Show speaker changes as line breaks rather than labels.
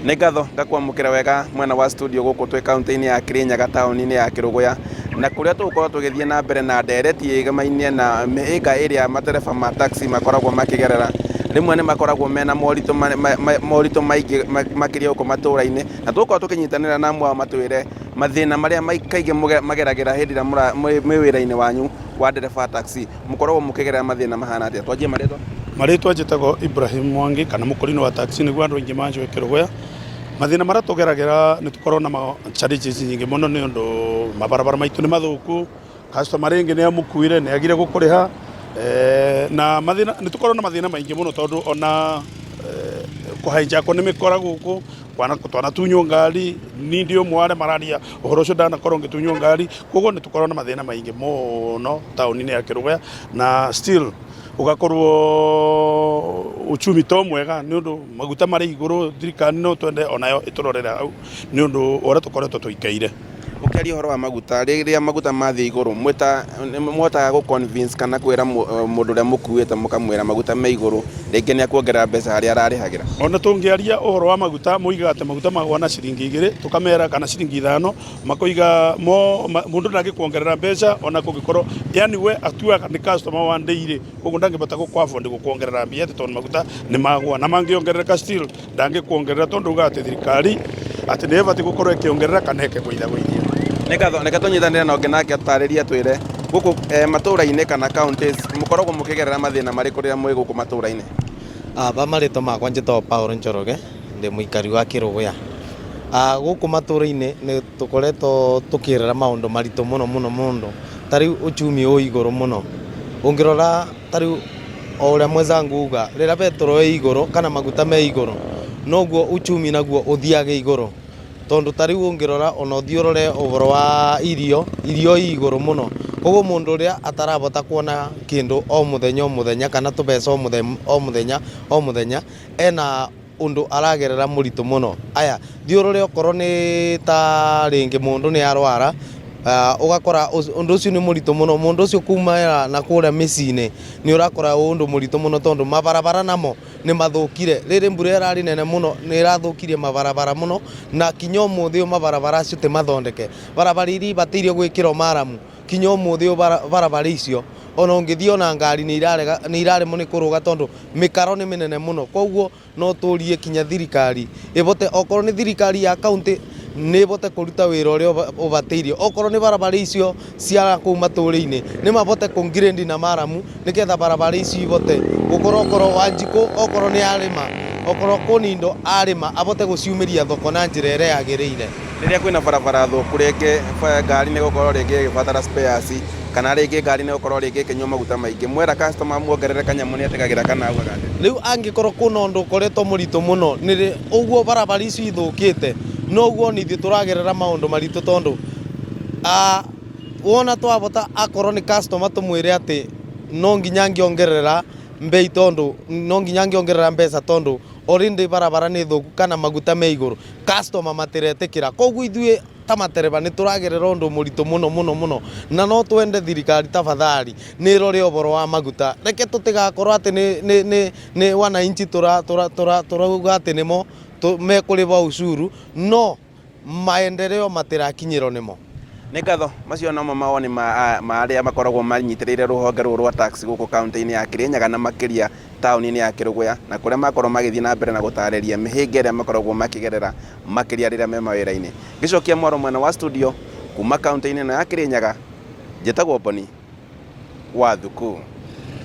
Nĩ ngatho ngakwamũkĩra wega mwena wa studio gũkũ twĩ kaunti-inĩ ya Kirinyaga taũni-inĩ ya Kĩrũgũya, na kũrĩa tũgũkorwo tũgĩthiĩ na mbere na ndereti ĩgemaine na mĩhĩnga ĩrĩa matereba ma taxi makoragwo makĩgerera. Rĩmwe nĩ makoragwo mena moritũ moritũ maingĩ makĩria gũkũ matũra-inĩ, na tũgũkorwo tũkĩnyitanĩra na amwe ao matwĩre mathĩna marĩa kaingĩ mageragĩra hĩndĩ ĩrĩa mwĩ wĩra-inĩ wanyu wa ndereba wa taxi. Mũkoragwo mũkĩgerera mathĩna mahana atĩa? Twanjie marĩtwa.
Marĩtwa njĩtagwo Ibrahim Mwangi kana mũkũrinũ wa taxi nĩguo andũ aingĩ manjũĩ Kĩrũgũya. Mathĩna marĩa tũgeragĩra nĩ tũkoragwo na challenges nyingĩ mũno nĩ ũndũ mabarabara maitũ nĩ mathũku, customer rĩngĩ nĩ amũkuire nĩ agire gũkũrĩha na mathĩna nĩ tũkoragwo na mathĩna maingĩ mũno tondũ ona kũhijackwo nĩ mĩkora gũkũ, twanatunywo ngari, niĩ ndĩ ũmwe wa arĩa mararia ũhoro ũcio ndanakorwo ngĩtunywo ngari, koguo nĩ tũkoragwo na mathĩna maingĩ mũno taũni-inĩ ya Kĩrũgũya na still ũgakorwo uchumi to mwega nĩ ũndũ maguta marĩ igũrũ, thirikari no twende onayo ĩtũrorere hau nĩ ũndũ ũrĩa tũkoretwo tũikaire.
Ũkĩaria ũhoro wa maguta, rĩrĩa maguta mathiĩ igũrũ, mwĩta mũhotaga gũ convince kana kwĩra mũndũ ũrĩa mũkuĩte mũkamwĩra maguta me igũrũ, rĩngĩ nĩ akuongerera mbeca harĩa ararĩhagĩra?
Ona tũngĩaria ũhoro wa maguta moigaga atĩ maguta magũa na ciringi igĩrĩ, tũkamera kana ciringi ithano, makoiga mo mũndũ ndangĩkuongerera mbeca ona kũngĩkorwo, yani we atuaga nĩ customer wa daily, koguo ndangĩbota gũkũ afford gũkuongerera mbia atĩ tondũ maguta nĩ magũa, na mangĩongerereka still ndangĩkuongerera tondũ augaga atĩ thirikari atĩ nĩ ĩbatiĩ gũkorwo ĩkĩongerera kana ĩkĩgũithagũithia.
Nĩ ngatho, reke tũnyitanĩre na ũngĩ nake atũtarĩrie atwĩre gũkũ matũra-inĩ kana counties mũkoragwo mũkĩgerera mathĩna marĩkũ rĩrĩa mwĩ gũkũ matũra-inĩ?
Ba marĩtwa makwa njĩtagwo Paul Njoroge, ndĩ mũikari wa Kĩrũgũya. Gũkũ matũra-inĩ nĩ tũkoretwo tũkĩgerera maũndũ maritũ mũno mũno mũno, ta rĩu uchumi wĩ igũrũ mũno. Ũngĩrora ta rĩu o ũrĩa mwenzangu auga, rĩrĩa betũrũ ĩ igũrũ kana maguta me igũrũ, noguo uchumi naguo ũthiaga igũrũ. Tondũ ta rĩu ũngĩrora ona ũthiĩ ũrore ũhoro wa irio, irio i igũrũ mũno. Koguo mũndũ ũrĩa atarabota kuona kĩndũ o mũthenya o mũthenya kana tũbeca o mũthenya o mũthenya, ena ũndũ aragerera mũritũ mũno. Aya, thiĩ ũrore okorwo nĩ ta rĩngĩ mũndũ nĩ arwara, ũgakora ũndũ ũcio nĩ mũritũ mũno. Mũndũ ũcio kuma na kũrĩa mĩciĩ-inĩ nĩ ũrakora wĩ ũndũ mũritũ mũno tondũ mabarabara namo nĩ mathũkire. Rĩrĩ mbura ĩrarĩ nene mũno nĩ ĩrathũkirie mabarabara mũno na kinya ũmũthĩ ũyũ mabarabara acio ti mathondeke. Barabara iria ibataire gwĩkĩrwo maramu kinya ũmũthĩ ũyũ barabara icio ona ũngĩthiĩ ona ngari nĩ irarega nĩ iraremwo nĩ kũrũga tondũ mĩkaro nĩ mĩnene mũno. Koguo no tũrie kinya thirikari ĩbote okorwo nĩ thirikari ya county nĩ ĩbote kũruta wĩra ũrĩa ũbataire. Okorwo nĩ barabara icio cia kũu matũra-inĩ nĩ mabote kũ grade na maramu nĩgetha barabara icio ibote gũkorwo okorwo Wanjikũ okorwo nĩ arĩma okorwo Kũnindo arĩma abote gũciumĩria thoko na njĩra ĩrĩa yagĩrĩire.
Rĩrĩa kwĩna barabara thũku rĩngĩ ngari nĩ ĩgũkorwo rĩngĩ ĩgĩbatara spares kana rĩngĩ ngari nĩ ĩgũkorwo rĩngĩ ĩkĩnyua maguta maingĩ, mwera customer amuongerere kanyamũ nĩ etĩkagĩra kana augaga atĩa?
Rĩu angĩkorwo kwĩna ũndũ ũkoretwo mũritũ mũno nĩ ũguo barabara icio ithũkĩte noguo ona ithuĩ tũragerera maũndũ maritũ tondũ wona twabota akorwo nĩ customer tũmwĩre atĩ no nginya angĩongerera mbei tondũ no nginya angĩongerera mbeca tondũ already barabara nĩ thũku kana maguta me igũrũ, customer matiretĩkĩra. Koguo ithuĩ ta matereba nĩ tũragerera ũndũ mũritũ mũno mũno mũno na no twende thirikari tafadhali nĩ ĩrore ũhoro wa maguta. Reke tũtigakorwo atĩ nĩ nĩ nĩ nĩ wananchi tũrauga atĩ nĩmo mekũrĩba ushuru no maendeleo matirakinyĩrwo nĩmo.
Nĩ ngatho, macio nomo mawoni ma ma arĩa makoragwo manyitĩrĩire rũhonge rũrũ rwa tax gũkũ kaunti-inĩ ya Kĩrĩnyaga na makĩria taũni-inĩ ya Kĩrũgũya, na kũrĩa makorwo magĩthiĩ na mbere na gũtarĩria mĩhĩnga ĩrĩa makoragwo makĩgerera makĩria rĩrĩa me mawĩra-inĩ. Ngĩcokia mwaro mwena wa studio kuma kaunti-inĩ ĩno ya Kĩrĩnyaga, njĩtagwo Boni wa Thuku.